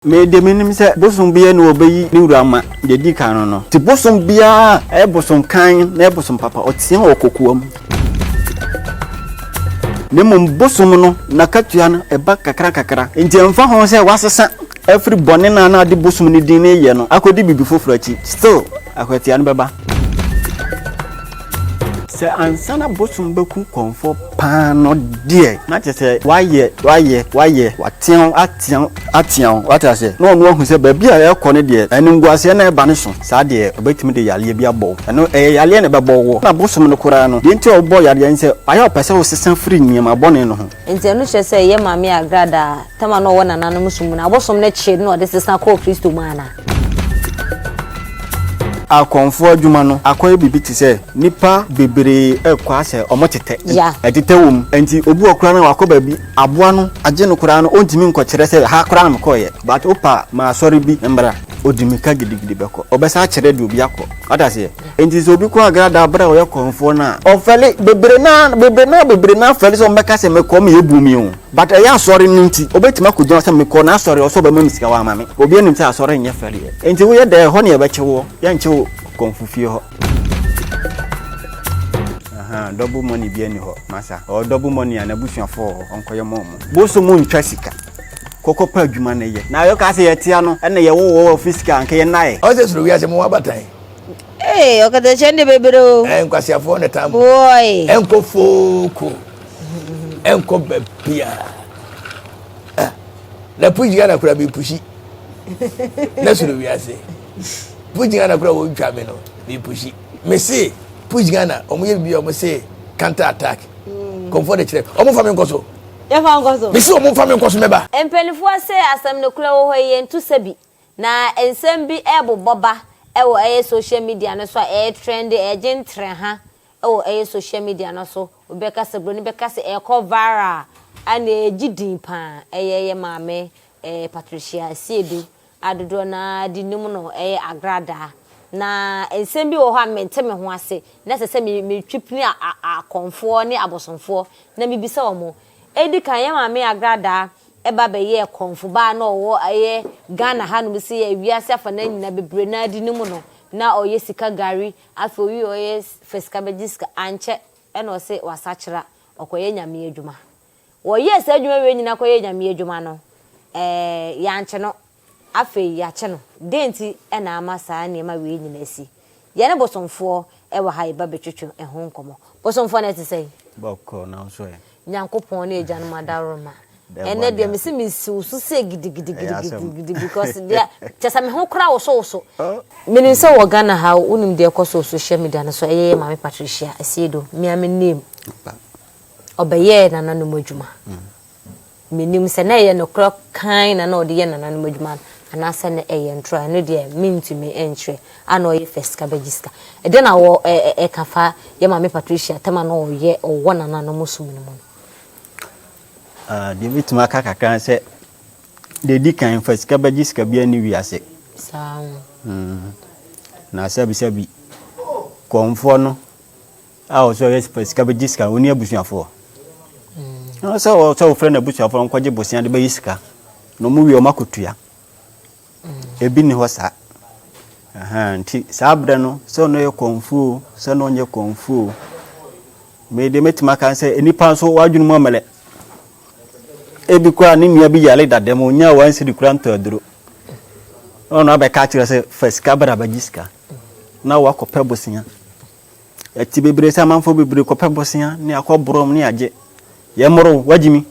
Me deɛ menim sɛ bosom biara ni ɔbɛyi ne wura ama deɛ di kan no no nti bosom biara ɛyɛ bosom kann na ɛyɛ bosom papa ɔtea wɔ kokoa mu na mmom bosom no n'akatua no ɛba kakra kakra nti ɛmfa ho sɛ wasesa afiri bɔne no a na ade bosom no din no yɛ no akɔdi biribi foforɔ akyi still akwatia no bɛba. Sɛ ansa na bosom bɛku kɔmfoɔ paa no deɛ, na kyerɛ sɛ wayɛ, wayɛ, wayɛ, watea wo, atea wo, atea wo, wate aseɛ? Na ɔno ahu sɛ baabi a ɛrekɔ no deɛ, animguaseɛ no a ɛreba no so, saa deɛ ɔbɛtumi de yareɛ bi abɔ wo. Ɛno, ɛyɛ yareɛ na ɛbɛbɔ woɔ. Na bosom no koraa no, deɛ nti a ɔbɔ yareɛ ne sɛ, ayɛ a ɔpɛ sɛ wosesa firi nneɛma bɔne no ho. Enti ɛno kyerɛ sɛ yɛn maame Agrada tam a na ɔwɔ nananom som mu no, abosom no kyee no na ɔde sesa kɔɔ Kristo mu anaa? Akɔmfoɔ adwuma no akɔyɛ biribi te sɛ nnipa bebree rekɔ asɛ wɔtetɛ. Ɛtetɛ wɔ mu. Nti obi wɔ koraa no a wakɔ baabi, aboa no agye no koraa no ɔntumi nkɔkyerɛ sɛ ha koraa na mekɔeɛ. But wopɛ a ma asɔre bi mmra, ɔdi mmirika gidigidi bɛkɔ. Ɔbɛsan akyerɛ deɛ obi akɔ. Wate aseɛ? Nti sɛ obi kɔ agradaa berɛ a ɔyɛ kɔmfoɔ no a, ɔfɛle bebree no ara, bebree no ara, bebree no ara fɛle sɛ wɔbɛka sɛ mekɔ meyɛ bu me o. But ɛyɛ asɔre no nti, obetumi akɔgyina hɔ sɛ mekɔɔ n'asɔre, ɔsɛ ɔbɛma me sika, wamma me. Obiara nim sɛ asɔre nyɛ fɛreɛ. Nti woyɛ dɛn, ɛhɔ na yɛbɛkye woɔ, yɛnkye wo kɔmfo fie hɔ. Ahaa, double money biara nni hɔ, masa. Ɔwɔ double money a, n'abusuafoɔ wɔ hɔ, ɔnkɔyɛ mma wɔn. Bosom ntwa sika. Kɔkɔ pɛ adwuma na yɛ. Na yɛka sɛ yɛtea no, ɛna yɛwɔ wɔ office sika a, anka yɛnnaeɛ. Ɔsɛ soro wiase mo abatan. Ee, ɔkatakyie de bebree o. Ɛɛ nkwasiafoɔ na tam. Boy. Ɛnkɔ fooko. Ɛnkɔ baabiara. Ah, na push Ghana kura mi pushi. Na soro wiase. Push Ghana kura wɔn twa mi no mi pushi. Me se push Ghana wɔn yɛ bibi wɔn se counter attack. Kɔnfɔ de kyerɛ wɔn fa mi nkɔ so. Yɛ fa nkɔ so. Me se wɔn fa mi nkɔ so mɛba. Mpanimfoɔ se asɛm no korɛ wɔ hɔ yi yɛnto sɛbi Na nsɛm bi rebobɔ ba wɔ ɛyɛ social media no so a ɛyɛ trende, ɛregye ntrɛha wɔ ɛyɛ social media no so. Obi bɛka sɛ, buroni bɛka sɛ ɛrekɔ viral, ɛna ɛregye din pa ara. Ɛyɛ yɛn maame ɛɛ Patricia Asiedu a dodoɔ no ara de nim no ɛyɛ Agradaa. Na nsɛm bi wɔ hɔ a mente me ho ase, na ɛsɛ sɛ me metwi pini a a akɔmfoɔ ne abosomfoɔ na mebisa wɔn. Edi kan, yɛn maame Agradaa ba bɛyɛɛ kɔmfo baa na ɔwɔ ɛyɛ Ghana hanom sei a wiase afanan nyinaa bebree no ara di ne mu no, na ɔyɛ sika gari, afei owie ɔyɛ fa sika bɛgye sika, ankyɛ ɛna ɔse wasakyera ɔkɔyɛ Nyame adwuma. Wɔyɛɛ saa adwuma wei nyinaa kɔyɛɛ Nyame adwuma no, ɛɛ yɛankye no, Afei yɛakye no. Dɛn nti na ama saa nneɛma wei nyinaa asi? Yɛne bosomfoɔ wɔ ha reba bɛtwetwe ho nkɔmmɔ. Bosomfoɔ no ɛte sɛn? Bɔkɔɔ, na wo nso ɛ? Nyankopɔn ne agyanom adaworoma. Ɛnɛ deɛ mese mesi wo so sɛ gidigidigidigidi because deɛ kyɛ sɛ me ho koraa wosowoso. Menim sɛ wɔ Ghana ha wonim deɛ ɛkɔ so wɔ social media no so, ɛyɛ yɛ Maame Patricia Asiedu, me ara me name. Ɔbɛyɛɛ nananom adwuma. Mennim sɛ na ɛyɛ nokorɛ kann na na ɔde yɛ nananom adwuma no anaasɛ na ɛyɛ ntorɔ a, ɛno deɛ mentumi nkyerɛ. A na ɔyɛ fɛ sika bɛgye sika. Ɛdeɛn na wɔ ɛ ɛ ɛka fa yɛ maame Patricia tam a na ɔyɛ ɔwɔ nananom som no mu no? Ah, deɛ mɛtumi aka kakra ne sɛ, deɛ ɛdi kan, fa sika bɛgye sika biara nni wiase. Saa. Mm. Na sɛbisɛbi, kɔmfoɔ no, A ɔsɛ ɔyɛ fa sika bɛgye sika ɔni abusuafoɔ mm. sɛ sɛ wofrɛ no abusuafoɔ nkɔgye bosea de bɛyi sika na ɔmo wie ɔmo akɔtua mm. ebi ni hɔ saa nti saa berɛ no sɛ ɔno yɛ kɔnfuo sɛ ɔno ɔnyɛ kɔnfuo mede mɛtumi aka sɛ nnipa nso wadwene mu amɛlɛ ebi koraa ne nua bi yare dada mu ɔnya wansiri koraa ntɔ aduro na ɔno abɛka akyerɛ sɛ fa sika bra bɛgye sika na wakɔpɛ bosea Yɛte bebree sɛ amanfoɔ bebree kɔpɛ bosea ne akɔ borɔm ne agye. Yɛmmoro wo, wagye mi.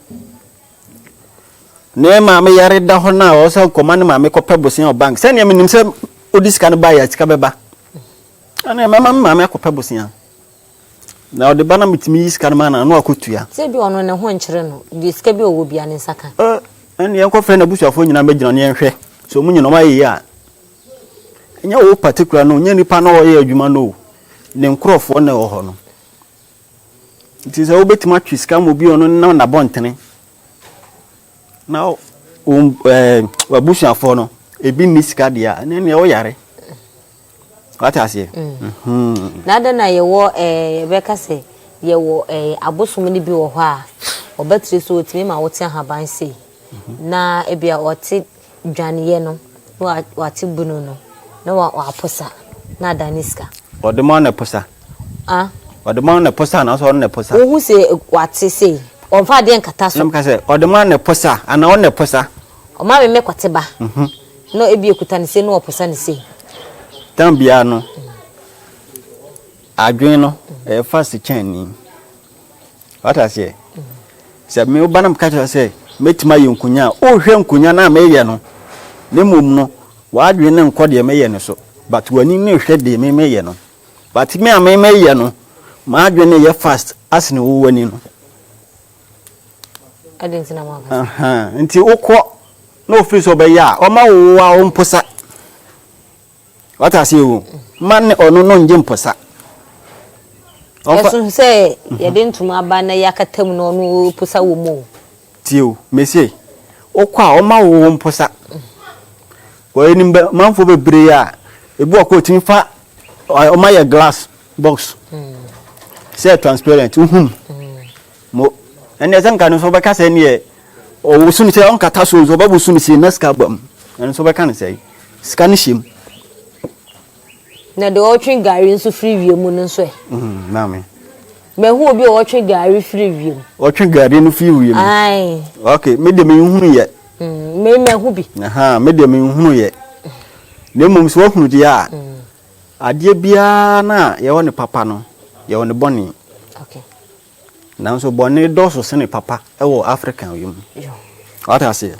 Ne maame yare da hɔ no a ɔwɔ sɛ nkɔma ne maame kɔpɛ bosea wɔ bank. Sɛnea menim sɛ wode sika no baeɛ a sika bɛba. Ɛnna mɛma me maame akɔpɛ bosea. Na ɔde ba na metumi yi sika no ma no a na wakɔtua. Sɛ bi ɔno ne ho nkyere no, deɛ sika bi a ɔwɔ biara ne nsa ka. Ɛnna yɛnkɔfrɛ n'abusuafoɔ nyinaa mmɛgyina na yɛnhwɛ sɛ wɔn nyinaa wɔayɛ yie a. Ɛnyɛ wo particular no, nyɛ nipa na ɔyɛ adwuma no o, ne nkorɔfoɔ na ɛwɔ hɔ no. Nti sɛ wobɛtumi atwe sika ma obi a ɔno nenam n'abɔntene na wo ɛɛ w'abusuafoɔ no ebi nni sika deɛ a, ɛne neɛ woyare. Wate aseɛ? Mm. Na adɛn na yɛwɔ ɛɛ yɛbɛka sɛ yɛwɔ ɛɛ abosom no bi wɔ hɔ a ɔbɛtiri so ɔtumi ma wote ahaban sei na ebia ɔte. dwaneɛ no na wate bunu no na waposa na adane sika. Ɔde ma na ɛposa. Ah. Ɔde ma na ɛposa anaasɛ ɔno na ɛposa. Wohu sɛ wate sei ɔmfa adeɛ nkata so. Na meka sɛ ɔde ma na ɛposa anaa ɔno na ɛposa. Ɔma me mekɔte ba. Mhm. Na ebi ekuta ne sei na ɔposa ne sei. Tam biara no adwene no ɛyɛ fast kyɛn ni. Wate aseɛ? Sɛ me woba na meka kyerɛ sɛ mɛtumi ayɛ nkonya a, wohwɛ nkonya no a meyɛ no, na mmom no, w'adwene no nkɔ deɛ meyɛ no so, but w'ani no rehwɛ deɛ me meyɛ no. But me a me meyɛ no, m'adwene no yɛ fast asene wo w'ani no. Adɛn nti na moaka saa? Nti wokɔ na ofiri sɛ ɔbɛyɛ a, ɔma wo wo a wo mposa. Wate aseɛ o? Ma ne ɔno no ngye mposa. Ɛso sɛ yɛde ntoma aba na yɛakata mu na ɔno posa wɔ mu o. Tie o, mese wokɔ a ɔma wo wo mposa. Wɔnim bɛ manfoɔ bebree a ebi wɔ kɔ otumi fa ɔma yɛ glass box sɛ transparent wohum mo ɛnna ɛsɛ nka no nso wobɛka sɛ neɛ Ɔwoso no sɛ ɔnkata so nso ɔbɛwoso no sei na sika aba mu. Ɛno nso wobɛka no sɛe. Sika no hyɛ mu. Na deɛ ɔretwe gari nso firi wiem no nso ɛ? Mm, maame. Mahu obi a ɔretwe gari firi wiem. Ɔtwe gari no firi wiem. Ae. Okay, me deɛ menhunu yɛ. Mm, me mahu bi. Aha, me deɛ menhunu yɛ. Na mmom sɛ woahunu deɛ a, mm. adeɛ biara no a yɛwɔ ne papa no, yɛwɔ ne bɔne. Okay. Nanso bɔne dɔɔso sene papa wɔ Afrika yi mu. Wate aseɛ?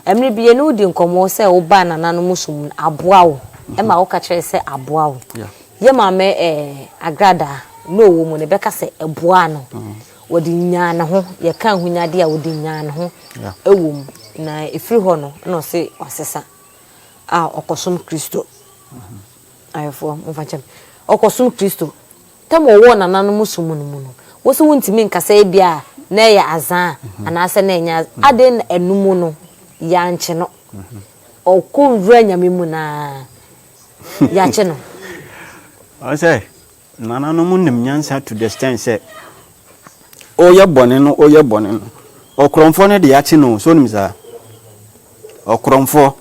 Mmere bi yɛne wo di nkɔmmɔ sɛ wobaa nananom som no aboa wo ma woka kyerɛɛ sɛ aboa wo. Yɛ maame eh, Agradaa na ɔwɔ mu no bɛka sɛ ɛboaa no. Wɔde nyaa ne ho, yɛka ahonyadeɛ a wɔde nyaa ne ho wɔ mu. Na ɛfiri hɔ no na ɔse wasesa a ɔkɔsom Kristo. Ayɛfoɔ momfa nkyɛ me. Ɔkɔsom Kristo. Tam a ɔwɔ nananom som no mu no, wo nso wontumi nka sɛ ebia na ɛyɛ azaa anaasɛ na ɛnyɛ azaa. Adɛn na ɛno mu no, yɛankye no? Ɔkɔ wura Nyame mu no ara, yɛakye no. Ɔno sɛ, nananom nim nyansa to the extent sɛ, ɔyɛ bɔne no, ɔyɛ bɔne no, ɔkorɔmfoɔ no de yɛakye no o, so wonim saa? Ɔkorɔmfoɔ.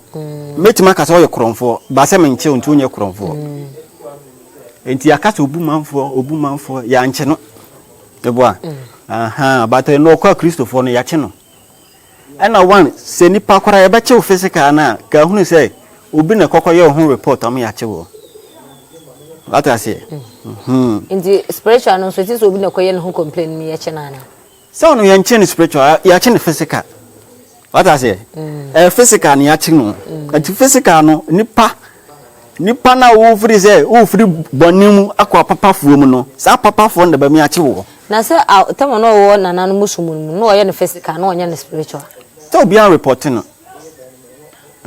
Mɛtumi aka sɛ ɔyɛ korɔmfoɔ, ba sɛ menkye wo nti wonyɛ korɔmfoɔ. Nti yɛaka sɛ obu manfoɔ, obu manfoɔ, yɛankye no. Ɛboa? Aha, but ɛno ɔkɔ akristofoɔ no, yɛakye no. Ɛna one, sɛ nipa koraa yɛbɛkye wo physical no a, ka hunu sɛ obi na ɛkɔkɔ yɛ wo ho report ama yɛakye wo. Wate aseɛ? Nti spiritual no nso, ɛti sɛ obi na ɛkɔyɛ ne ho complain no yɛkye no anaa? Sɛ ɔno yɛnkye no spiritual, yɛakye no physical. Wate aseɛ? Mm. Ɛyɛ physical na yɛakye no. Mm. Nti physical no, nipa nipa na wofiri sɛ wofiri bɔne mu akɔ apapafoɔ mu no, saa apapafoɔ no na bɛmi akye wɔ. Na sɛ tɛm na ɔwɔ nananom som no mu, na ɔyɛ no physical na ɔnyɛ no spiritual. Sɛ obiara report no.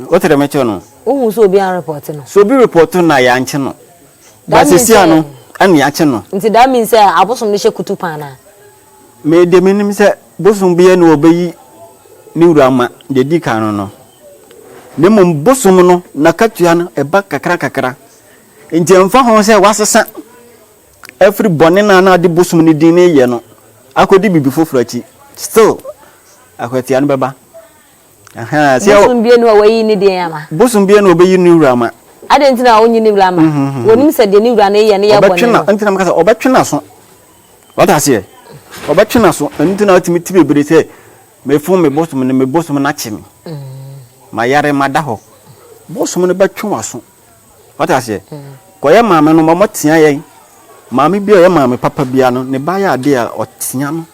Wote dɛ mekyerɛ no? Wohu sɛ obiara report no. Sɛ obi report no na yɛankye no. Ba sesia no ɛna yɛakye no. Nti that means sɛ abosom no hyɛ kutu paa anaa? Me deɛ menim sɛ bosom biara ni ɔbɛyi ne wura ama deɛ ɛdi kan no no. Na mmom bosom no n'akatua no ɛba kakra kakra. Nti ɛmfa ho sɛ wasesa afiri bɔne no a na ɔde bosom no din no reyɛ no akɔdi biribi foforɔ akyi, still akatua no bɛba. Ahaa, sɛ Bosom bie no a wayi ne deɛn ama? Bosom bie na ɔbɛyi ne wura ama. Adɛn nti na ɔnyi ne wura ama? Wɔnim sɛ deɛ ne wura no reyɛ no yɛ Ɔbɛtwe bɔne na, no. nti na meka sɛ ɔbɛtwe n'aso. Wate aseɛ? Ɔbɛtwe n'aso. Ɛno nti na wotumi te bebree sɛ, mefom me bosom no, me bosom no akye me. Mayare, mada hɔ. Bosom no bɛtwe w'aso. Wate aseɛ? Kɔyɛ maame no, ma wɔtea yɛn. Maame bi a ɔyɛ maame papa biara no, ne ba yɛ adeɛ a, ɔtea no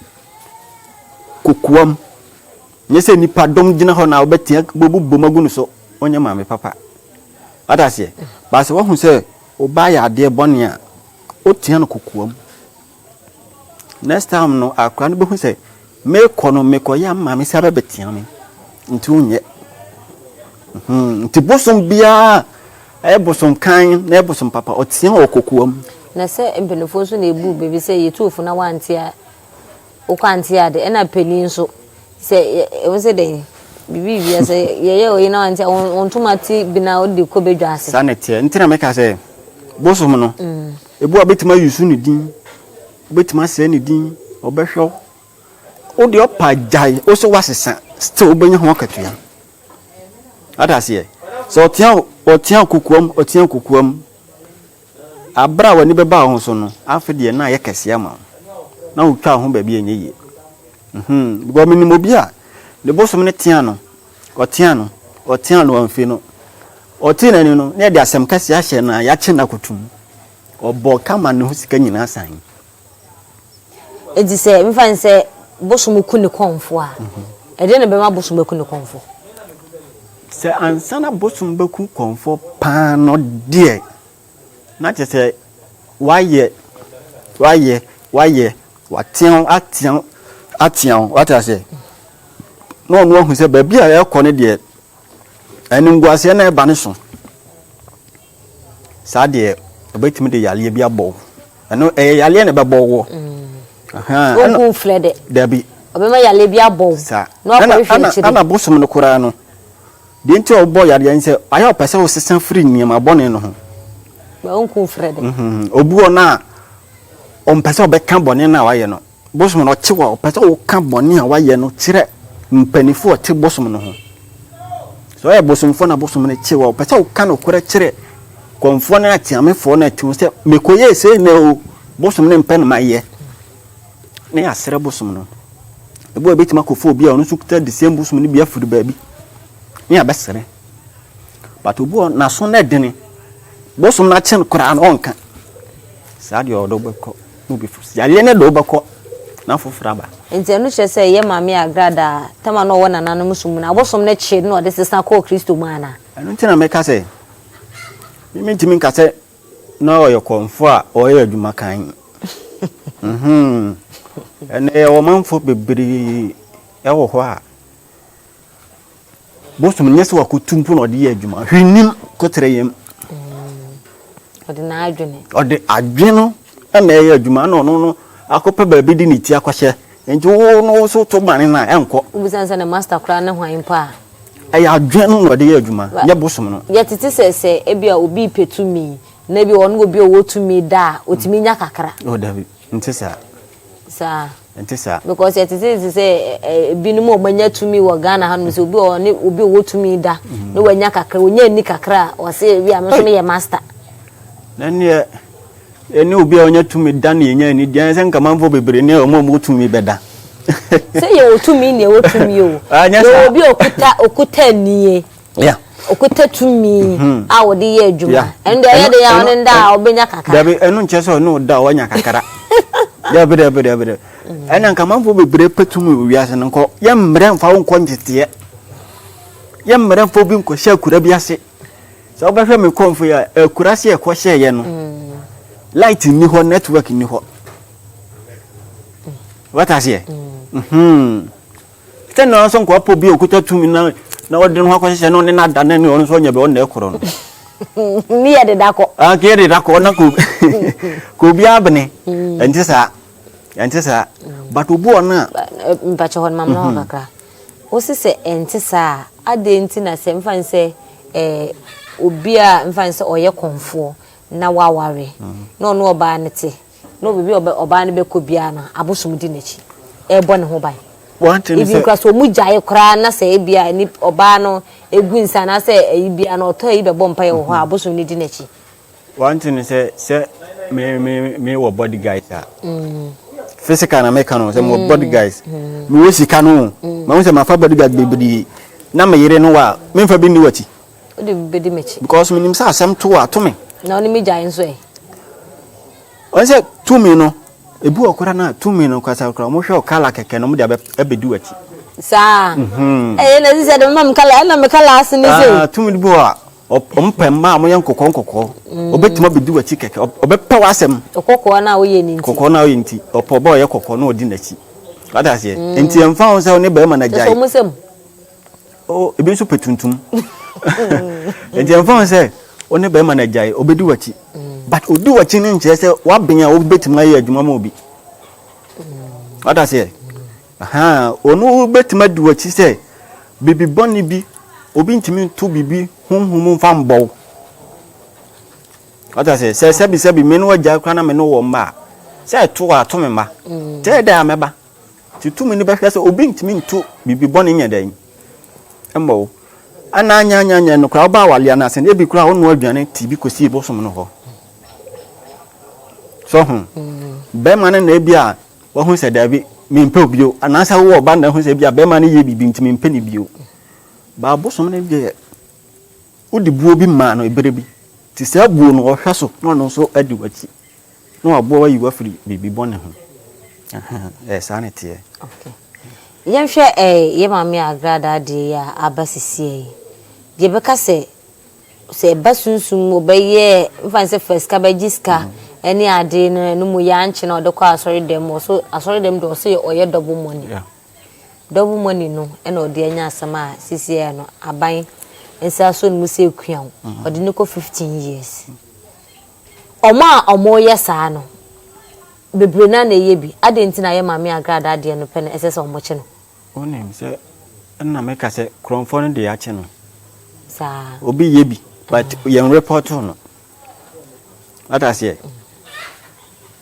kokoam. Nyɛ sɛ nnipa dɔm gyina hɔ na wobɛtea bɛbobom agu no so, wonyɛ maame papa. Wate aseɛ? But sɛ woahu sɛ wo ba ayɛ adeɛ bɔne a, wotea no kokoam. Next time no, akwadaa no bɛhu sɛ mekɔ no, mekɔyɛ a maame sɛ abɛbɛtea me, nti wonyɛ. Hmm, nti bosom biara ɛyɛ bosom kan na ɛyɛ bosom papa, ɔtea wɔ kokoam. Na sɛ mpanimfoɔ nso na ebu baabi sɛ yɛtu ofo na wante a, Wokɔ ante ade ɛna panin nso sɛ ɛho sɛ dɛn biribi bia sɛ yɛyɛ oyi na wante a wo ntoma ti bi na wode kɔ badwa ase. Saa na ɛteɛ nti na meka sɛ bosom no ebi wɔ bɛtumi ayusu ne din wobɛtumi asɛe ne din ɔbɛhwɛ wo wo deɛ ɔpa gyae wo sɛ woasesa still wobɛnya ho akatua. Wate aseɛ? Sɛ ɔtea wo, ɔtea wo kokoam, ɔtea wo kokoam, aberɛ a w'ani bɛba wo ho so no, afe deɛ na ayɛ kɛseɛ ama wo. Na wotwa wo ho baabi a ɛnyɛ yie. Mhm. Because menim obi a, ne bosom no tea no, ɔtea no, ɔtea no wamfi no. Ɔtee n'ani no, na yɛde asɛm kɛseɛ ahyɛ no a yɛakye no akɔto mu. Ɔbɔɔ ka ma ne ho sika nyinaa san. Enti sɛ mfa no sɛ bosom ku ne kɔmfo a, ɛdeɛn na ɛbɛma bosom aku ne kɔmfo? Sɛ ansa na bosom bɛku kɔmfo paa no deɛ, na kyerɛ sɛ wayɛ, wayɛ, wayɛ, watea wo, atea wo, atea wo, wate aseɛ? Na ɔno ahu sɛ baabi a ɛrekɔ no deɛ, animguaseɛ na ɛba ne so. Saa deɛ, ɔbɛtumi de yareɛ bi abɔ wo. Ɛno ɛyɛ yareɛ na ɛbɛbɔ woɔ. Ɔnku mfrɛ dɛ. Dabi. Ɔbɛma yareɛ bi abɔ wo. Saa. Na wakɔhwehwɛ akyire. Ɛna bosom no koraa no, deɛ nti a ɔbɔ yareɛ ne sɛ, ayɛ ɔpɛ sɛ wosesa firi nneɛma bɔne no ho. Ba ɔnku mfrɛ dɛ. Obi wɔ no a, ɔmpɛ sɛ ɔbɛka bɔne no a wayɛ no. Bosom no ɔkye wo a, ɔpɛ sɛ woka bɔne a woayɛ no kyerɛ mpanimfoɔ a wɔte bosom no ho. Sɛ ɔyɛ bosomfoɔ na bosom no kye wo a, ɔpɛ sɛ woka nokorɛ kyerɛ kɔmfoɔ ne akyeamefoɔ no a ɛte ho sɛ, mekɔyɛɛ sei nnɛ o, bosom no mpɛ no mayɛ. Na yɛasrɛ bosom no. Ebi wɔ ebɛtumi akɔfa obi a ɔno nso kuta the same bosom no bi afiri baabi ne yɛabɛsrɛ. But obi wɔ n'aso no ɛdene, bosom no akye no koraa no ɔnka. Saa deɛ ɔde wobɛkɔ. na obi fo yareɛ no de wobɛkɔ na foforɔ aba. Nti ɛno kyerɛ sɛ yɛ maame Agrada tam a na ɔwɔ nananom som mu no abosom no kyee no na ɔde sesa kɔɔ Kristo mu anaa? Ɛno nti na meka sɛ me mentumi nka sɛ na ɔyɛ kɔmfoɔ a ɔyɛ adwuma kann. Mhm. Ɛnɛ yɛwɔ manfoɔ bebree ɛwɔ hɔ a Bosom nyɛ sɛ wakotu mpo na ɔde yɛ adwuma. Hwee nnim koterɛ yam. Ɔde n'adwene. Ɔde adwene no na ɛyɛ adwuma na ɔno no akɔpɛ baabi de ne ti akɔhyɛ. Nti wo no wo so to bane no a ɛnkɔ. Wobisa no sɛ ne master koraa ne hwan mpo a. Ɛyɛ adwene no na ɔde yɛ adwuma, nyɛ bosom no. Yɛtete sɛ sɛ ebia obi repɛ tumi na ebia ɔne obi a ɔwɔ tumi da a, ɔtumi nya kakra. Oh dabi, nte saa. Saa. Ɛnte saa. Because ɛte sɛ te sɛ ebinom a wɔanya tumi wɔ Ghana hanom sɛ obi a ɔne obi a ɔwɔ tumi da na wanya kakra, onya ani kakra a ɔse ebi a me nso meyɛ master. Na neɛ ɛne obi a ɔnya tumi da ne yɛnya ani deɛ sɛ nkamanfoɔ bebree ne wɔn a wɔwɔ tumi bɛda. Sɛ yɛwɔ tumi ne yɛwɔ tumi o. Yɛwɔ obi a ɔkuta ɔkuta nie. Yeah. Okuta tumi mhm. a wɔde yɛ adwuma. Ɛno deɛ ɛyɛ de yɛ ɔne nda a ɔbɛnya kakra. Dabi ɛno nkyɛ sɛ ɔne ɔda a wanya kakra. Dabi dabi dabi dabi. Mm. Ɛna nkamanfoɔ bebree pɛ tumi wɔ wiase no nkɔ yɛ mmerɛ mfa wo nkɔ nteteɛ. Yɛ mmerɛ mfa obi nkɔhyɛ akura bi ase. Sɛ wobɛhwɛ me kɔmfo yi a akura ase ɛkɔ hyɛeɛ no. Mm. Light nni hɔ network nni hɔ. Wata aseɛ? Mm. Mhm. Sɛ na nso nkoa pɔ bi a okuta tumi na na ɔde ne ho akɔhyehyɛ no ne n'ada na ne ɔno nso ɔnyɛ bɛ ɔna ɛkorɔ no. Ne yɛ deda kɔ. Ah, ke yɛ deda kɔ na ko ko obi abene. Ɛnte saa. Ɛnte saa. But obi wɔ no a. Mpakyɛ hɔ no ma mena hɔ kakra. Wosi sɛ ɛnte saa a, adɛn nti na sɛ mfa nsɛ eh, obi a mfa nsɛ ɔyɛ kɔmfoɔ na waware na ɔne ɔbaa no te na baabi a ɔbaa no bɛkɔ biara no, abosom di n'akyi rebɔ ne ho ban. Even koraa sɛ wɔn gyae koraa na sɛ ebi a ni ɔbaa no egu nsa anaasɛ ayi biara no ɔtɔ ayi bɛbɔ mpaeɛ wɔ hɔ a abosom no di n'akyi. One thing sɛ sɛ me me me wɔ body guys a. Mm. Physical na meka no sɛ mo mm. body guys. Mm. Me wɔ sika no. Mm. Ma sɛ mafa body guys bebree na me yere no wa memfa bi nni w'akyi. Wode bi bɛdi m'akyi. Because menim sɛ asɛm to a to me. Na ɔne me gyae nso ɛ. Wɔn sɛ tumi no, ebi wɔ koraa na tumi no kasa koraa wɔn hwɛ wo kala kɛkɛ na wɔn de abɛdi w'akyi. Saa. Mhm. Ɛyɛ na sisi ɛde mma mi kala ɛna mi kala ase ne se. Ah, tumi bi wɔ a wɔn pɛ mmaa a wɔyɛ nkɔkɔɔ nkɔkɔɔ. Mm. Ɔbɛtumi abɛdi w'akyi kɛkɛ ɔbɛpɛ w'asɛm. Kɔkɔɔ na woyɛ ne nti. Kɔkɔɔ na woyɛ nti ɔpɛ ɔbɛ ɔyɛ kɔkɔɔ na ɔdi n'akyi. Wate aseɛ? Mm. Nti ɛmfa ho sɛ wo ne bɛrima na gyae. Sɛ wɔn nsam. Oh, ebi nso pɛ tuntum. Nti ɛmfa ho sɛ wo ne bɛrima no agyae, ɔbɛdi w'akyi. But ɔdi w'akyi no nkyerɛ sɛ woaben a wobɛtumi ayɛ adwuma ma obi. Wata seɛ? Aha, ɔno wobɛtumi adi w'akyi sɛ biribi bɔne bi, obi ntumi nto biribi honhom mfa mbɔ wo. Wata seɛ? Sɛ sɛbi sɛbi me ne wagyae koraa na me ne wɔ mma a, sɛ ɛto a, ato me mma. Tɛɛ dɛ a mɛba. Nti tumi no bɛhwɛ sɛ obi ntumi nto biribi bɔne nyɛ dɛn mmɔ wo. Ana anya anya anya no koraa wobaa awale anaasɛ no ebi koraa wonoa aduane te bi kɔsii bosom no hɔ. So ho. Bɛrima no na ebi a wahu sɛ daabi mempɛ wo bio anaasɛ wowɔ ɔba na ahu sɛ ebi a bɛrima no yɛ biribi nti mempɛ no bio. Baa bosom no deɛ wode buo bi maa no ebere bi nti saa buo no ɔhwɛ so na ɔno nso adi w'akyi. Na waboa wo ayi wo afiri biribi bɔne ho. Ɛyɛ saa na ɛteɛ. Okay. Yɛnhwɛ eh, yɛ maame agradaa deɛ yi a aba sisiɛ yi. Deɛ bɛka sɛ, sɛ ɛba sunsum mu ɔbɛyɛ, mfa ne sɛ fa sika bɛgye sika ɛne ade no ɛno mu yɛ ankye na ɔde kɔ asɔre dɛm, ɔso asɔre dɛm deɛ ɔso yɛ ɔyɛ double money. Yeah. Double money no ɛna ɔde anya asɛm a sisiɛ no aban nsa asɔ ne mu sɛ ekua wo, ɔde ne kɔ 15 years. Wɔn a wɔyɛ saa no, bebree no ara na ɛyɛ bi. Adɛn nti na yɛn Maame Agradaa deɛ no pɛ na ɛsɛ sɛ wɔkye no? Wonim sɛ ɛna meka sɛ korɔmfoɔ no deɛ yɛakye no. Saa. Obi yɛ bi but yɛn report no. Wate aseɛ?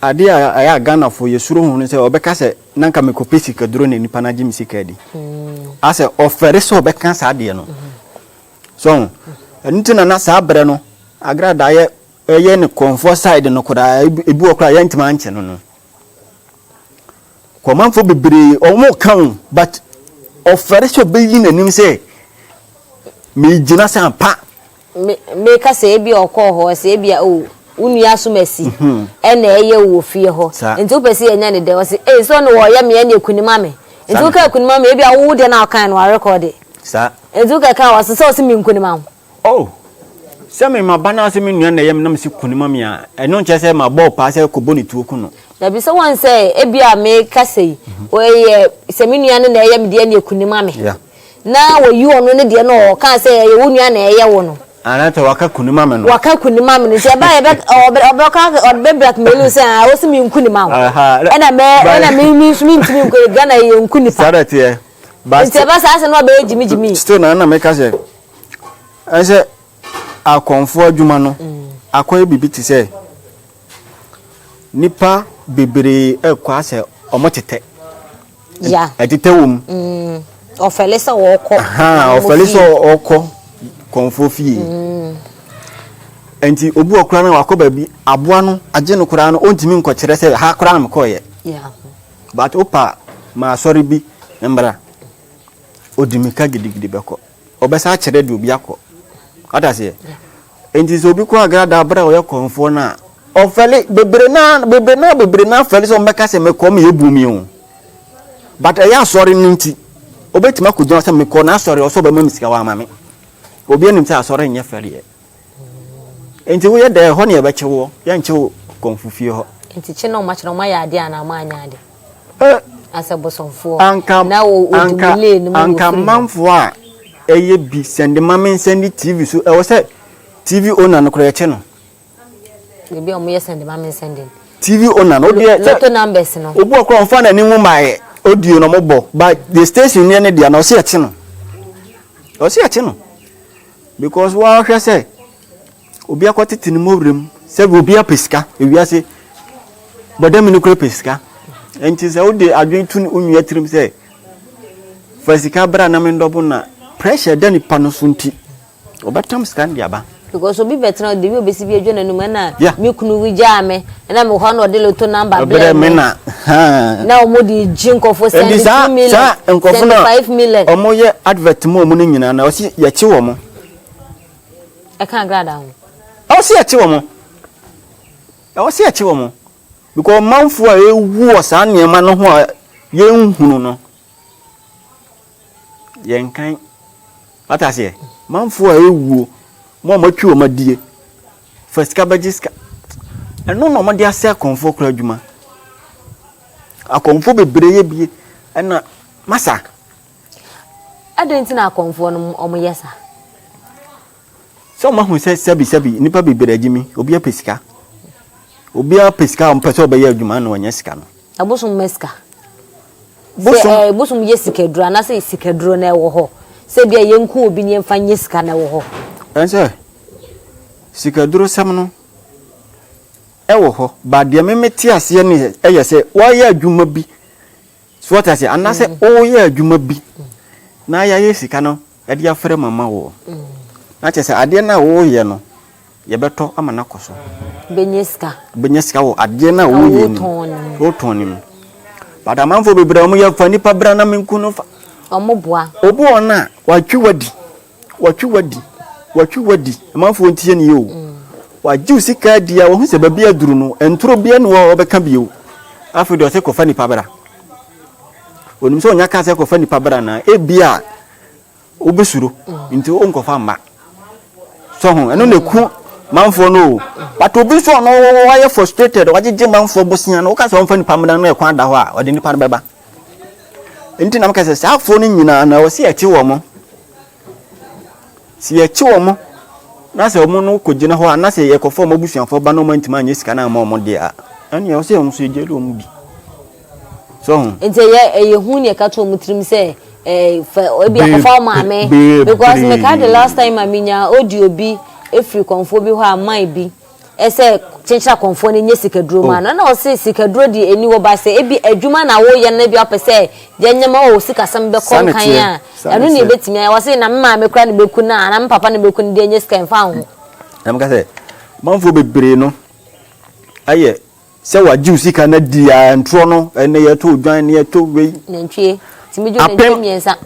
Adeɛ a ɛyɛ a Ghanafoɔ yɛsuro ho no sɛ ɔbɛka sɛ na nka mekɔpɛ sikaduro na nipa no agye me sika adi. Asɛ ɔfɛre sɛ ɔbɛka saa adeɛ no. So ho? Ɛno nti na na saa berɛ no Agradaa yɛ ɛyɛ ne kɔnfoɔ side no koraa ebi wɔ koraa yɛntumi ankye no no. Kɔmanfoɔ bebree wɔn ka o but ɔfɛre sɛ ɔbɛyi n'anim sɛ megyina sɛ ampa. Me meka sɛ ebi a ɔkɔɔ hɔ sɛ ebi a o wo nua asomasi mhm. ɛna ɛyɛ wɔ fie hɔ nti wopɛ sɛ yɛnya ne dɛ ɔse ee sɛ ɔne wɔyɛ me ɛne akunima me nti woka akunima me ebi a wo deɛ na ɔkan no arekɔde nti woka ka ɔse sɛ ɔse me nkunima ho. Oh, sɛ me maba na sɛ me nua na ɛyɛ me na mese ku no ma me a, ɛno nkyerɛ sɛ mabɔ wo paa sɛ kɔbɔ ne tuo ku no. Dabi, sɛ wɔn sɛ ebi a meka sɛ yi, ɛyɛ sɛ me nua no na ɛyɛ me deɛ ne ku no ma me. Na wɔyi ɔno ne deɛ no ɔka sɛ ɛyɛ wo nua na ɛyɛ wo no. Anaasɛ waka ku no ma me no. Waka ku no ma me no nti ɛba yɛbɛ ɔbɛka ɔbɛ blackmail sɛ ah wosi me nku ne ma wo. Ɛna mɛ ɛna me me nso me ntumi nku Ghana yɛ nku nipa. Saa na ɛteɛ. Nti ɛba saa sɛ na ɔbɛyɛ gyimi gyimi. Still na na meka sɛ ɛsɛ akɔmfoɔ adwuma no akɔyɛ biribi te sɛ nipa bebree ɛkɔ asɛ ɔmo tetɛ. Ya. Ɛtetɛ wɔ mu. Mm. Ɔfɛle sɛ ɔkɔ. Ɔfɛle sɛ ɔkɔ kɔmfoɔ fie. Mm. Nti obi wɔ koraa no wakɔ baabi aboa no agye no koraa no ɔntumi nkɔkyerɛ sɛ ha koraa na mekɔɔyɛ. Yeah. But wopa ma asɔre bi mbra, odi mika gidigidi bɛkɔ. Ɔbɛsan akyerɛ deɛ obi akɔ. Wate aseɛ? Nti sɛ obi kɔ agrada berɛ a ɔyɛ kɔmfoɔ no a, ɔfɛle bebree naa bebree naa bebree naa fɛle sɛ ɔmbɛka sɛ mekɔ meyɛ bu mi o. But ɛyɛ asɔre no nti, obetumi akɔgyina sɛ mekɔ n'asɔre ɔsɛ ɔbɛma me sika wama me. Obi anim sɛ asɔre nyɛ fɛreɛ. Nti woyɛ dɛ ɛhɔ ne yɛbɛkye woɔ, yɛnkye wo kɔmfo fie hɔ. Nti kye na ɔmo akyerɛ ɔmo ayɛ adeɛ anaa ɔmo anyɛ ade? Eh, Asɛ bosomfoɔ. Anka, Na wɔ odi anka, mu lane no mu anka wɔ firi hɔ. manfoɔ a ɛyɛ bi sɛnde ma me nsɛnde TV so, ɛwɔ sɛ TV owner no koraa yɛkye no. Baabi a ɔmo yɛ sɛnde ma me nsɛnde no. TV owner no, odeɛ sɛ, Lotto numbers no. obi wɔ koraa ɔmfa n'anim mmaeɛ, audio na ɔmo bɔ, but the station no yɛ ne dea na ɔse yɛkye no. Ɔse yɛkye no. Because woahwɛ sɛ obi akɔtete ne mmɔwerɛ mu sɛ obi apɛ sika ewiase bɔdam no kura pɛ sika nti sɛ wode adwene to wo nua tirim sɛ fa sika bra na mendɔbo na pressure da nipa no so nti ɔbɛtam sika no de aba. Because obi bɛtena ɔde wi obesi bi adwa n'anum ɛna Yeah. me kunu wi gyaa me ɛna me hɔ na ɔde loto number Ɔbrɛ brɛ me me na haa. na wɔn de gye nkɔfo Nti send saa 2 million saa nkɔfo send no a 5 million wɔyɛ advert mu wɔn no nyinaa na ɔsi yɛkye wɔn. Ɛka agrada ho. Ɛwɔ sɛ yɛkye wɔn. Ɛwɔ sɛ yɛkye wɔn because ɔmanfoɔ a ɛrewu wɔ saa nneɛma no ho a yɛnhunu no yɛnkan. Wate aseɛ? Manfoɔ a ɛrewuo, mo a moatwi wɔn adie, fa sika bɛgye sika. Ɛno na wɔde asɛ akɔmfoɔ koraa adwuma. Akɔmfoɔ bebree yɛ bie ɛna masa. Adɛn nti na akɔmfoɔ no wɔyɛ saa? Sɛ wɔahu sɛ sɛbi sɛbi nnipa bebree agye mi, obiara pɛ sika. Obiara pɛ sika a ɔmpɛ sɛ ɔbɛyɛ adwuma na wanya sika no. Abosom ma sika. Bosom. Sɛ bosom yɛ sikaduro anaasɛ sikaduro na ɛwɔ hɔ. Sɛ bi a yɛnku obi ne yɛmfa nyɛ sika na ɛwɔ hɔ. Ɛnsɛ sikaduro sɛm no ɛwɔ hɔ ba deɛ me mete aseɛ ne ɛyɛ sɛ wɔayɛ adwuma bi so wɔte aseɛ anaasɛ wɔyɛ adwuma bi na yɛayɛ sika no. de afrɛ mu ama woɔ. Na kyerɛ sɛ adeɛ no a woreyɛ no, yɛbɛtɔ ama no akɔ so. Bɛnya sika. Bɛnya sika wɔ adeɛ no a woreyɛ no mu, wotɔn no mu. But amanfoɔ bebree a wɔyɛ fa nipa bra na menku no fa. Wɔn boa. Obi wɔ hɔ no a, watwi wadi, watwi wadi, watwi wadi. Amanfoɔ ntie nie o. Wagye wo sika adi a, wahu sɛ baabi aduru no, ntoro biara nni hɔ a ɔbɛka bio. Afei deɛ ɔse kɔfa nipa bra. Onim sɛ ɔnya kaa sɛ kɔfa nipa bra na ebia wobɛsuro nti wonkɔfa mma. So ho ɛno na ɛku manfoɔ no o. But obi nso ɔno wayɛ frustrated wagyegye manfoɔ bosea no woka sɛ ɔmfa nipa mmra no ɛkwan da hɔ a ɔde nipa no bɛba. Nti na meka sɛ saa afoɔ no nyinaa na ɛwɔ sɛ yɛkye wɔn. Sɛ yɛkye wɔn na sɛ wɔn no kɔgyina hɔ a na sɛ yɛkɔfa wɔn abusuafoɔ ba na wɔn antumi anyɛ sika no amma wɔn deɛ a, ɛnneɛ ɛwɔ sɛ wɔn nso yɛgyeli wɔn bi. So ho. Nti ɛyɛ ɛyɛ hu ne ɛka to wɔn tirim sɛ ɛɛ fɛ ebi akɔfa wɔn maame because meka the last time a menya audio bi efiri kɔnfoɔ bi hɔ a man bi. Sɛ kyenkyere akɔmfoɔ no nyɛ sikaduro ma no, ɛna ɔse sikaduro deɛ ɛni hɔ ba sɛ ebi adwuma na woyɛ no ebi wopɛ sɛ yɛnyɛ ma wo sikasɛm bɛkɔ nkan a ɛno na ɛbɛtumi ayɛ. Ɔse na me maame koraa na bɛku no a anaa me papa na bɛku no deɛ ɛnyɛ sika ɛmfa ho. Na meka sɛ manfoɔ bebree no ayɛ sɛ wagye wo sika no adi a ntorɔ no ɛnɛ yɛtɔ odwan ne yɛtɔ wei. Nantwie tumi gye nantwie mmiɛnsa.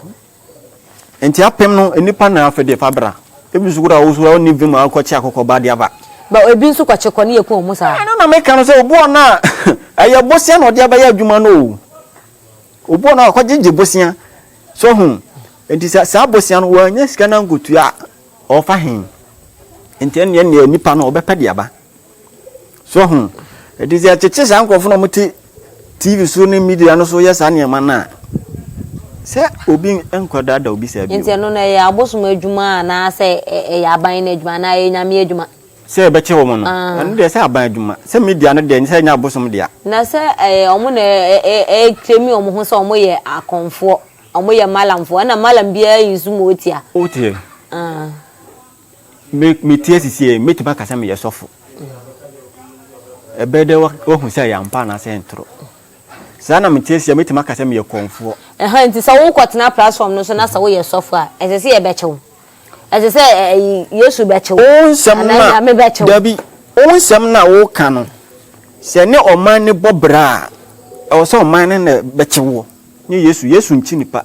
Nti apem no nnipa na afɛ deɛ fa bra. Ebi nso koraa wo so wonni vim a wokɔkye akokɔ ba de aba. But ebi nso kɔkye kɔ ne yɛku wɔn saa. Ɛno na meka no sɛ obi wɔ no a ɛyɛ bosea na ɔde abɛyɛ adwuma no o. Obi wɔ no a ɔkɔgyegye bosea. So ho. Nti sɛ saa bosea no wannya sika no ankotua a ɔfa he? Nti ɛnneɛ neɛ nipa no ɔbɛpɛ de aba. So ho? Ɛti sɛ yɛkyekye saa nkurɔfo na wɔte TV so ne media no so yɛ saa nneɛma no a, sɛ obi nkɔdaadaa obi saa bio. Nti ɛno no ɛyɛ abosom adwuma anaasɛ ɛyɛ aban no adwuma anaa ɛyɛ Nyame adwuma? Sɛ yɛbɛkye wɔn no, ɛno deɛ sɛ aban adwuma. Sɛ media no deɛ sɛ ɛnyɛ abosom dea. Na sɛ ɛyɛ wɔn na ɛreklemi wɔn ho sɛ wɔyɛ akɔmfoɔ, wɔyɛ malamfoɔ, ɛna malam biara yi nso ma ɔtia. Woteɛ? Me mete ase sie, mɛtumi aka sɛ meyɛ sɔfo. Ɛbɛyɛ dɛ woahu sɛ ɛyɛ ampa anaasɛ ɛntoro. Saa na mete ase a, mɛtumi aka sɛ meyɛ kɔmfoɔ. Ɛhã nti sɛ wokɔtena platform no so na sɛ woyɛ sɔfo a, ɛsɛ sɛ yɛbɛkye wo. Ɛsɛ sɛ ɛyi Yesu bɛkye wo. Wo nsɛm no Anaa a, Nyame bɛkye wo. dabi, wo nsɛm no a woka no, sɛ ɛne ɔman no bɔ bra a, ɛwɔ sɛ ɔman no na ɛbɛkye woɔ, nyɛ Yesu. Yesu nkye nipa.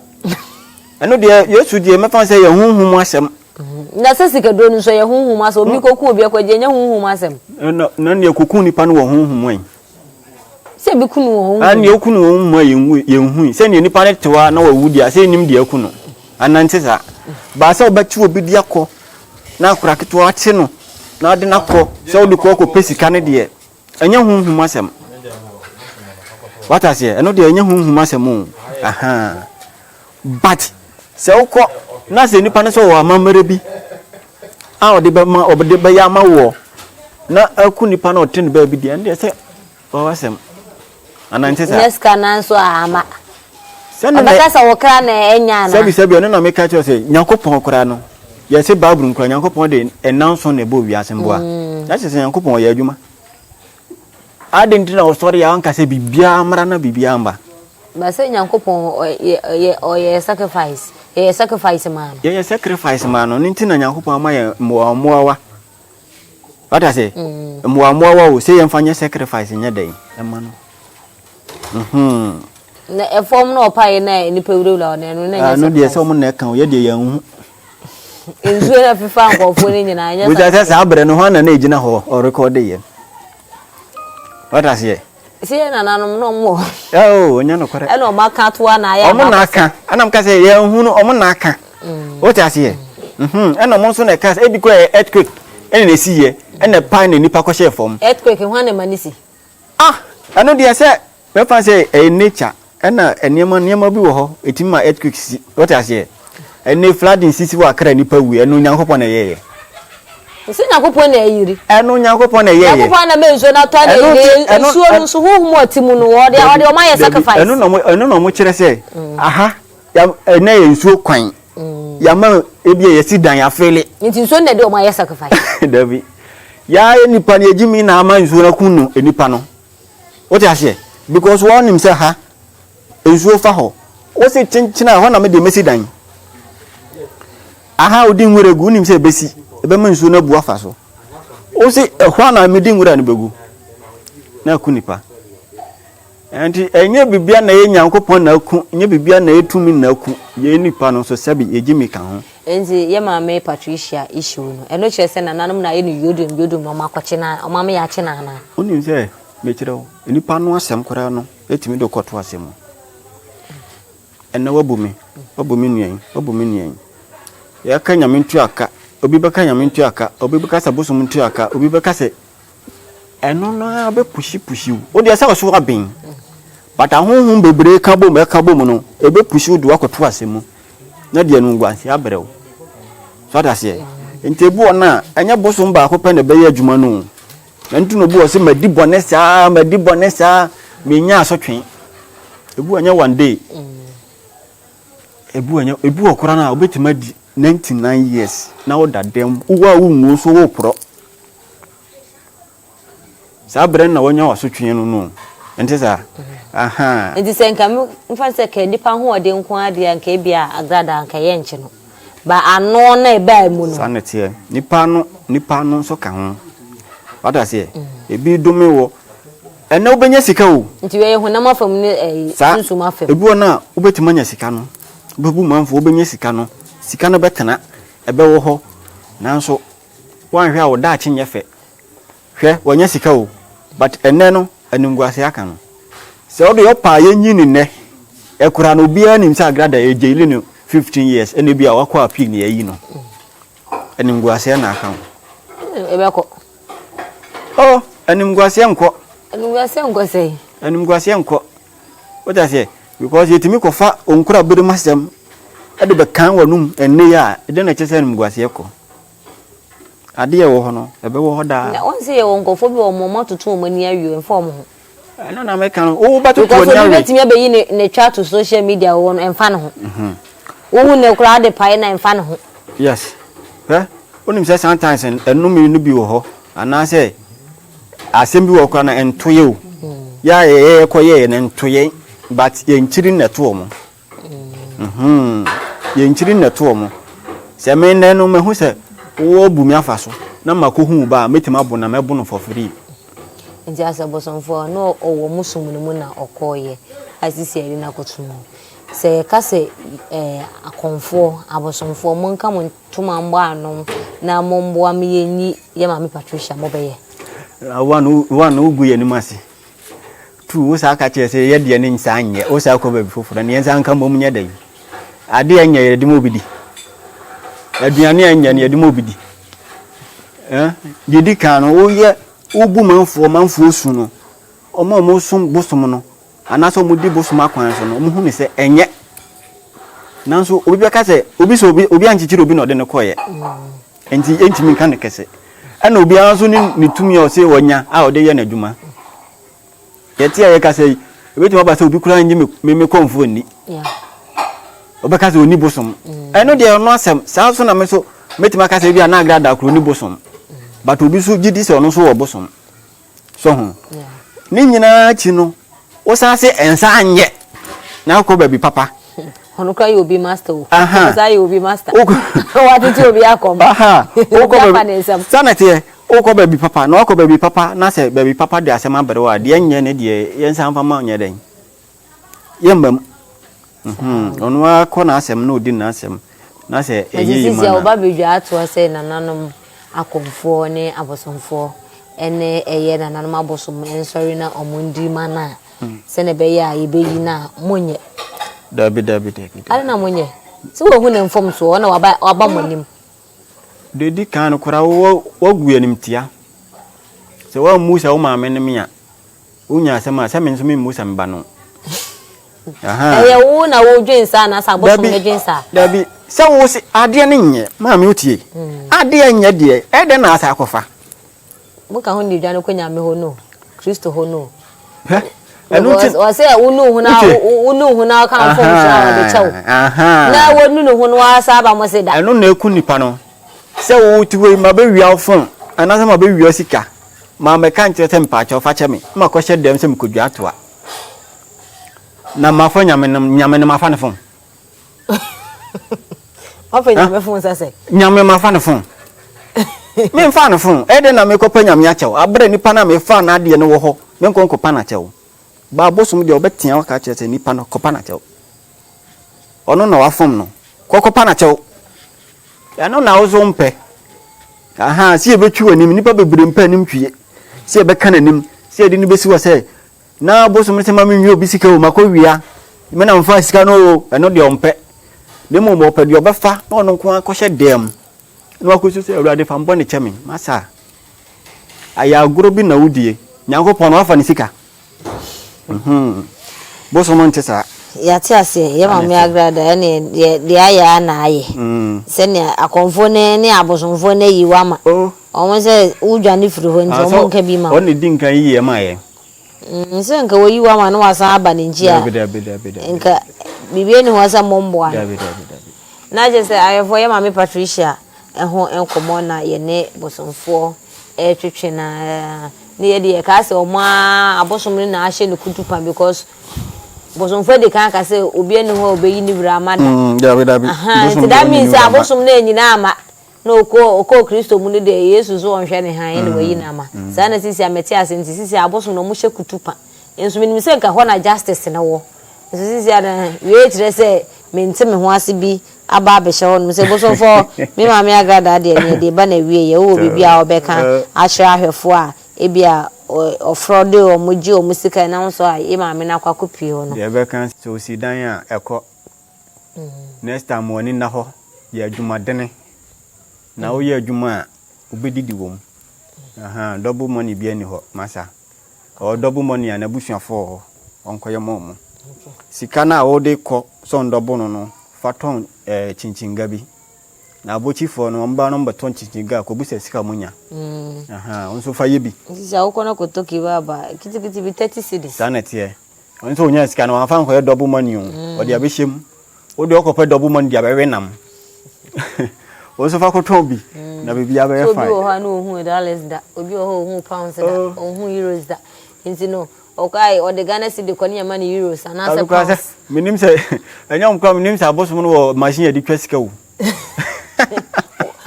Ɛno deɛ, Yesu deɛ mɛfa no sɛ ɛyɛ honhom asɛm. Na sɛ sikaduro no nso ɛyɛ honhom asɛm. Obi kɔku obi akɔgye ɛnyɛ honhom asɛm. Na na nea kɔku nipa no wɔ honhom ɛ. Sɛ ebi ku no wɔ honhom. Nea oku no wɔ honhom a yɛnhu yɛnhui. Sɛ nea nipa no te hɔ a na wawu deɛ sɛ yɛnnim deɛ aku no. Anante saa. Baa sɛ wobɛkye obi de akɔ na akora ketewa akye no na ɔde no akɔ sɛ wode kɔ kɔpɛ sika no deɛ ɛnyɛ honhom asɛm. Wate aseɛ? Ɛno deɛ ɛnyɛ honhom asɛm o. Ahaa. But sɛ wokɔ na sɛ nipa no sɛ ɔwɔ amammerɛ bi a ɔde bɛma ɔde bɛyɛ ama woɔ na aku nipa no ɔte no baabi deɛ ɛno deɛ sɛ ɔwɔ asɛm anaa nte saa. Nyɛ sika nanso ama. Sɛne na Ɔbɛka sɛ wo kra na ɛnya anaa. Sɛbi sɛbi ɛno na meka kyerɛ sɛ Nyankopɔn koraa no yɛse Bible mu koraa Nyankopɔn de nnanson na ɛbɔɔ wiase mboa na kyerɛ sɛ Nyankopɔn ɔyɛ adwuma. Adɛn nti na ɔsɔre a ɔnka sɛ biribiara mmra na biribiara mba? Ba sɛ Nyankopɔn ɔyɛ ɔyɛ sacrifice, yɛyɛ sacrifice maa no. Yɛyɛ sacrifice maa no, no nti na Nyankopɔn ama yɛn mmoawa mmoawa. Wate ase? Mmoawa mmoawa o, sɛ yɛmfa nyɛ sacrifice nyɛ dɛn ɛma no. Mhm. Na ɛfɔm na ɔpaeɛ na nnipa wurawura hɔ no, ɛno na ɛnyɛ sacrifice. Ɛno deɛ sɛ wɔn na ɛka o, yɛ deɛ yɛnhu. Nsuo na fifa nkurɔfoɔ no nyinaa ɛnyɛ Bisa sɛ saa berɛ no hwan na na ɛgyina hɔ ɔrekɔde yɛ. Wate aseɛ? Sɛ yɛ nananom na ɔmo wɔ hɔ. Oh, ɛnyɛ nokorɛ. Ɛna ɔmo aka ato hɔ na ayɛ Ɔmo na aka. Ɛna mo ka sɛ yɛn hu no ɔmo na aka. Wote aseɛ? Mhm. Ɛna ɔmo nso na ɛka sɛ ebi kɔ yɛ earthquake ɛna na esi yɛ ɛna ɛpae na nipa kɔhyɛɛ fam. Earthquake hwan na ɛma ne si? Ah! Ɛno deɛ sɛ mɛfa sɛ ɛyɛ nature ɛna nneɛma nneɛma bi wɔ hɔ ɛtumi ma earthquake si wote aseɛ ɛnɛ flooding sisi wɔ Accra nipa wu ɛno Nyankopɔn na ɛyɛɛyɛ. Sɛ Nyankopɔn na ɛyiri. Ɛno Nyankopɔn na ɛyɛɛyɛ. Nyankopɔn na mɛ nsuo na atɔ na ɛyiri nsuo no nso honhom a ɔte mu no ɔde ɔde ɔmo ayɛ sacrifice. Ɛno na ɔmo ɛno na ɔmo kyerɛ sɛ aha ya ɛnɛ yɛ nsuo kwan yama ebi a yɛsi dan yɛafele. Nti nsuo no na ɛde ɔmo ayɛ sacrifice. Dabi yaa yɛ nipa no yɛgye mi na ama nsuo no aku no nipa no. Wote aseɛ? Because wɔnim sɛ ha nsuo fa hɔ. Wose kyenkyene a hɔ na me deɛ mɛsi dan. Aha a wode nwura gu, wonim sɛ ɛbɛsi, ɛbɛma nsuo no abu afa so. Wo se ɛhɔ a na mede nwura no bɛgu na aku nipa. Nti ɛnyɛ biribiara na ɛyɛ Nyankopɔn na aku, ɛnyɛ biribiara na ɛyɛ tumi na aku. Yɛn nipa no nso sɛbe yɛgye mi ka ho. Nti yɛ maame Patricia issue no, ɛno kyerɛ sɛ nananom na ayɛ no yodom yodom na wɔakɔkye no, wɔama yɛakye no anaa? Wonim sɛ, mekyerɛ wo, nnipa no asɛm koraa no tumi de wo kɔto asɛm mu. Ɛnnɛ woabu me, woabu me nua yi, woabu me nua yi. Yɛka Nyame ntua ka, obi bɛka Nyame ntua ka, obi bɛka sɛ bosom ntua ka, obi bɛka sɛ ɛno no ara bɛpuhyipuhyi wo. Wo deɛ sɛ ɔso aben, but ahonhom bebree ka bom ɛka bom no, ɛbɛpuhyi wo de woakɔto asɛm mu na deɛ no nguanseɛ abrɛ wo. So ate aseɛ? Nti ebi wɔ no a, ɛnyɛ bosom baako pɛ na ɛbɛyɛ adwuma no o. Ɛno nti na obi wɔ sɛ madi bɔne saa, madi bɔne saa, menya asotwe. Ebi wɔ nyɛ one day. Ebi wɔ nyɛ ebi wɔ koraa na obetumi adi 99 years na woda dɛm, wowɔ a wonwu nso woporɔ. Saa berɛ no na wanya w'asotwe no no. Ɛnte saa? Aha. Nti sɛ nka mfa sɛ ka nipa hoɔden nko ara deɛ nka ebia agrada nka ɛyɛ nkye no. Ba ano na ɛbaa mu no. Saa na ɛteɛ. Nipa no, nipa no nso ka ho. Wate aseɛ? Ebi dome wɔ. Ɛnɛ wobɛnya sika o. Nti wei yɛ honam afam ne ɛyi Saa. sunsum afam. Ebi wɔ no a, wobɛtumi anya sika no. Wobɛbu manfoɔ, wobɛnya sika no. Sika no bɛtena, ɛbɛwɔ hɔ. Nanso, woanhwɛ a wo daakye nyɛ fɛ. Hwɛ, wanya sika o, but ɛnnɛ no, animguaseɛ aka no. Sɛ wode ɔpa a yɛnyi no nnɛ, ɛkoraa no obiara nim sɛ Agrada yɛgyeli no 15 years ɛna ebi a wakɔ appeal na yɛayi no. Animguaseɛ na aka ho. Ɛbɛkɔ. Oh, animguaseɛ nkɔ. Animguaseɛ nkɔ sɛn? Animguaseɛ nkɔ. Wote aseɛ? Because yɛtumi kɔfa onkura binom asɛm ɛde bɛkan w'anum ɛnnɛ yi a, ɛdɛn na ɛkyerɛ sɛ animguaseɛ kɔ? Adeɛ a ɛwɔ hɔ no, ɛbɛwɔ hɔ daa. Na wɔn sɛ yɛwɔ nkurɔfoɔ bi wɔ wɔn atoto wɔn ani awie mfa wɔn ho. Ɛno na meka no, wobɛtoto Because ani obi awe. bɛtumi abɛyi ne ne twa to social media wɔ no ɛmfa ne ho. Wohu ne koraa de pae na ɛmfa ne ho. Yes. Hwɛ, wonim sɛ sometimes ɛnome no bi wɔ hɔ anaasɛ asɛm bi wɔ hɔ koraa na ɛnto yɛ o. Yɛ a yɛyɛ kɔ yɛɛ no ɛnto yɛn but yɛn kyiri na ɛto wɔn. Mm-hmm. Yɛn kyiri na ɛto wɔn. Sɛ me nnɛ no mahu sɛ wɔabu me afa so na makɔhu wo ba a, mɛtumi abo na mɛbo no for free. Nti asɛ bosomfoɔ na ɔwɔ mo som no mu na ɔkɔɔyɛ a sisi ɛde no akɔto mu. Sɛ yɛka sɛ ɛɛ akɔmfoɔ, abosomfoɔ monka mo ntoma mbɔ ano na momboa me yɛnyi yɛ maame Patricia mobɛyɛ? One, one, wogu yɛn anim ase. Tu, wo saa ka kyerɛ sɛ yɛ deɛ ne nsa nyɛ, wo saa kɔ baabi foforɔ ne yɛn nsa nka mmom nyɛ dɛn? Adeɛ a ɛnyɛ yɛde ma obi di. Aduane a ɛnyɛ no yɛde ma obi di. Eh? Deɛ di kan no, woyɛ wobu manfoɔ manfoɔ su no, wɔn a wɔsom bosom no anaasɛ wɔdi bosom akwan so no, wɔhu ne sɛ ɛnyɛ. Nanso obi bɛka sɛ obi sɛ obi obi ankyekyere obi na ɔde no kɔeɛ. Nti yɛntumi nka no kɛse. Ɛna obiara nso ne ne tumi a ɔse ɔnya a ɔde yɛ n'adwuma. Yɛte a yɛkasa yi, ebetumi aba sɛ obi koraa nnye me me kɔmfoɔ nni. Ɔbɛka sɛ ɔnni bosom. Mm. Ɛno deɛ ɔno asɛm. Saa nso na me nso mɛtumi aka sɛ ebi a na agradaa koro ɔnni bosom. But obi nso gye di sɛ ɔno nso wɔ bosom. So ho. Ne nyinaa akyi no, wosan se ɛnsa anyɛ na akɔ baabi papa. Ɔno kora yɛ obi master o. Ɔsan yɛ obi master. Watete obi akɔm. Obi afa ne nsam. Saa na ɛteɛ. Wokɔ baabi papa na wakɔ baabi papa na sɛ baabi papa de asɛm abrɛ wo a, deɛ nyɛ ne deɛ yɛnsan mfa ma nyɛ dɛn? Yɛmma mu. Ɔno ara kɔ n'asɛm na ɔdi n'asɛm na sɛ ɛyɛ yi ma na. Sisi a wɔba bɛdwa atoa sɛ nananom akɔmfoɔ ne abosomfoɔ ne ɛyɛ nananom abosom nsɔre na wɔn ndi ma no a, sɛnea ɛbɛyɛ a yɛbɛyi no a, monyɛ. Dabi, dabi, dabi. Ade na monyɛ. Sɛ wɔahu ne mfomsoɔ na waba, waba mo anim. Deɛ ɛdi kan no koraa, woagu animtia. Sɛ woammu sɛ wo maame ne me a, wonya asɛm a, sɛ me nso memmu sɛ me ba no. Ɛyɛ wo na wodwen saa anaasɛ abosom no dwen saa? Dabi, sɛ wo se adeɛ no nyɛ, maame wotie, adeɛ nyɛ deɛ, ɛdɛn na asa akɔfa? Mo ka ho ne dwa no kɔ Nyame hɔ no, Kristo hɔ no. Hwɛ, ɛno nti. Ɔsɛ wonu ho na wonu ho na ɔka mfom so a ɔde kyɛw. Na wonu ne ho no asa aba mo se da. Ɛno na eku nipa no. Sɛ wo ti wei ma bɛwia wo phone anaasɛ ma bɛwia sika ma mɛka nkyerɛ sɛ mpaakyɛw fa kyɛ me ma kɔhyɛ dɛm sɛ mekɔdwa atoa. Na mafa nyame no nyame no mafa ne phone. Wafa nyame fon sɛ sɛ. Nyame mafa ne fon. Memfa ne fon. Ɛdɛn na mekɔpɛ nyame akyɛw? Aberɛ nipa no a mefa n'adeɛ no wɔ hɔ, menkɔ nkɔpa no akyɛw. Ba bosom deɛ ɔbɛtea wo aka akyerɛ sɛ nipa no kɔpa no akyɛw. Ɔno na wafom no. Kɔ kɔpa no akyɛw. Ɛno na wo so wompɛ. Aha, sɛ yɛbɛtwi w'anim, nnipa bebree mpɛ anim twie. Sɛ yɛbɛka n'anim, sɛ yɛde no bɛsi hɔ sɛ na bosom no sɛ ma menwie obi sika o, makɔ wia, me na mfa sika no o, ɛno deɛ ɔmpɛ. Na mmom ɔpɛ deɛ ɔbɛfa na ɔno nko ara kɔhyɛ dɛm na wakɔsu sɛ Awurade fa mbɔne kyɛ me. Masa, ayɛ agorɔ bi na wodie. Nyankopɔn no wafa ne sika. Mhm. Bosom nte saa. Yɛate aseɛ, yɛ maame Agrada ɛne deɛ deɛ ayɛ a na ayɛ. Mm. Sɛnea akɔmfoɔ no ne abosomfoɔ no ayi wama. Oh. Wɔn sɛ wodwane firi hɔ nti ah, wɔn nka bi ma. Wɔn na di nkan yi yɛ ma yɛ. Mm, sɛ nka wɔyi wama na wasan aba ne nkyi a. Dabi dabi dabi dabi. Nka biribi ani hɔ sɛ mo mboa no. Dabi dabi dabi. Na kyerɛ sɛ ayɛfoɔ yɛ maame Patricia ɛho nkɔmɔ na yɛne bosomfoɔ ɛretwetwe na ne yɛ deɛ yɛkaa sɛ ɔmo ara abosom no na ahyɛ no kutupa because bosomfoɔ adi kan aka sɛ obi ani hɔ a obeyi ne wura ama da. Mm, dabi dabi. Nti that means sɛ abosom no anyina ama na ɔkɔ ɔkɔ Kristo mu no deɛ Yesu nso ɔnhwɛ ne hann na wayi no ama. Mm. Saa na sisi a mɛte ase nti sisi abosom no ɔmo hyɛ kutupa. Nso menim sɛ nka hɔ na justice no wɔ. Nso sisi a na wei kyerɛ sɛ mente me ho ase bi aba abɛhyɛ hɔ nom sɛ bosomfoɔ me maame agradaa deɛ neɛ deɛ ba na wie yɛ wowɔ biribi a wɔbɛka akyerɛ ahwɛfoɔ a ebi a ɔfrɔ de wɔn gye wɔn sika ɛnam so a yɛ maame no akɔ akɔpie hɔ no. Deɛ ɛbɛka sɛ osi dan a ɛkɔ next time w'ani nna hɔ yɛ adwumadene na woyɛ adwuma a wobɛdidi wɔ mu ahaa double money biara nni hɔ masa. Ɔwɔ double money a n'abusuafoɔ wɔ hɔ ɔnkɔyɛ ma wɔn. Sika no a wode kɔ sɛ ɔndɔbo no no fa tɔn ɛɛ kyinkyinnga bi. Na abokyifoɔ no wɔn ba no bɛtɔ kyinkyinnga a kɔbisa sika a wɔnya. Ahaa wo nso fa yɛ bi. Nti sɛ wokɔ na kɔtɔ kebab a kitikiti bi 30 cedis. Saa na ɛteɛ. Ɔno nso ɔnyaa sika no wamfa ankɔyɛ double money o. Ɔde abɛhyɛ mu. Wo deɛ wokɔpɛ double money de abɛwe nam. Wo nso fa kɔtɔn bi na biribiara bɛyɛ fine. Obi wɔ hɔ a na ohun dollars da, obi wɔ hɔ a ohun pounds da, oh. ohun euros da. Nti no, ɔkɔ ayi ɔde Ghana cedi kɔ ne yɛ ma no euros anaasɛ pounds. Menim sɛ ɛnyɛ wɔn koraa menim sɛ abosom no wɔ machine yɛde twa sika o.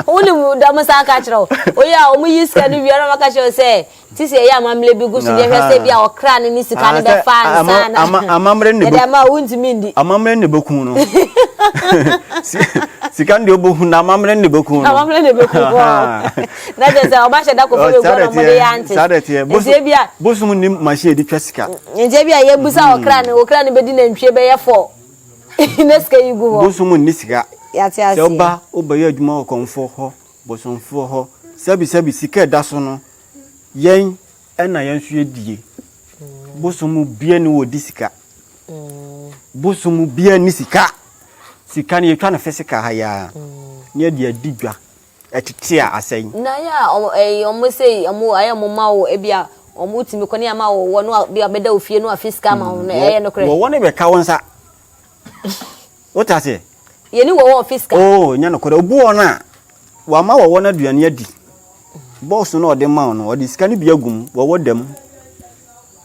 Wonim da mo san ka kyerɛ wo. Oyɛ a wɔn yi sika no wie na wɔn aka kyerɛ wo sɛ Ti sɛ yɛyɛ amammerɛ bi gu so deɛ hwɛ sɛ bi a ɔkra no ne sika no bɛfa ansa na amammerɛ ne yɛde ama a wontumi ndi. Amammerɛ ne bɛku no. Sika no deɛ wobɛhu na amammerɛ ne bɛku no. Amammerɛ ne bɛku no. Na kyerɛ sɛ ɔba hyɛ da kɔfa bɛgu na ɔmode yɛ ante. Saa deɛ teɛ. Nti ebi a bosom nim machine yɛde twa sika. Nti ebi a yɛbusa ɔkra no ɔkra no bɛdi nantwie bɛyɛ fɔ na sika yi gu hɔ. Bosom nni sika. Yɛate aseɛ. Sɛ woba wobɛyɛ adwuma wɔ kɔmfoɔ hɔ bosomfoɔ hɔ sɛbi sɛbi sika ɛda so no Yɛn na yɛn nso yɛdie. Bosom bia ni wɔdi sika. Bosom bia ni sika. Sika no yɛtwa no physical ha yaa. Ne yɛde adi dwa. Ɛtete a asɛe. Na yɛ a ɔmo ɛyi ɔmo sei ɔmo ayɛ ɔmo ma wo ebi a ɔmo tumi kɔ ne ama wo wɔ no bi a bɛda wo fie no afi sika ama wo no ɛyɛ nokorɛ. Wɔwɔ no bɛka wo nsa. Wote aseɛ? Yɛni wɔwɔ ɔfi sika. Oh, nyɛ nokorɛ. Obu wɔn a, wama wɔwɔ no aduane adi. Bɔs no a ɔde ma wo no, ɔde sika no bi agu mu, wɔwɔ da mu.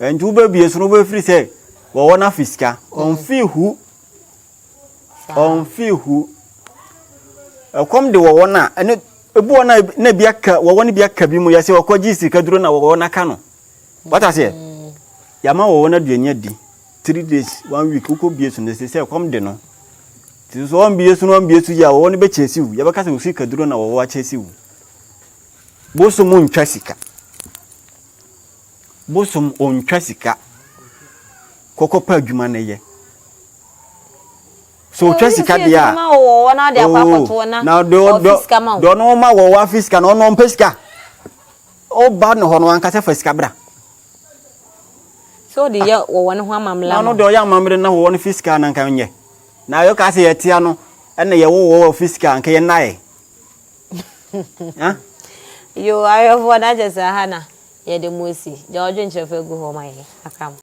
Ɛnti wobɛbie so no, wobɛfiri sɛ wɔwɔ no afe sika. Ɔmfii hu. Ɔmfii hu. Ɛkɔm de wɔwɔ no a, ɛne ebu wɔn a na bi aka wɔwɔ no bi aka bi mu yɛ sɛ wɔkɔgye sika duro na wɔwɔ no aka no. Wate aseɛ? Yɛama wɔwɔ no aduane adi. 3 days, one week, wokɔ bie so no, ɛsɛ sɛ ɛkɔm de no. Nti so ɔmbie so no ɔmbie so yi a wɔwɔ no bɛkyɛ si wo. Yɛbɛka sɛ wo sika duro na wɔwɔ akyɛ si wo. Bosom ntwa sika. Bosom ɔntwa sika. Kɔkɔ pɛ adwuma no yɛ. So ɔtwa sika deɛ a. Oh, na deɛ ɔno ma wɔwɔ afi sika no ɔno ɔmpɛ sika. Ɔba ne hɔ no ankasa fa sika bra. Sɛ ɔde yɛ wɔwɔ ne ho amammerɛ ama. Na ɔno deɛ ɔyɛ amammerɛ na wɔwɔ no fi sika na nka nyɛ. Na yɛ kaa sɛ yɛtea no ɛna yɛwɔ wɔwɔ fi sika nka yɛ nnaeɛ. Yo ahwɛfoɔ na kyɛ sɛ ha na yɛde mo asi. Gya ɔdwenkyerɛ fa gu hɔ ma yɛn. Akra mo.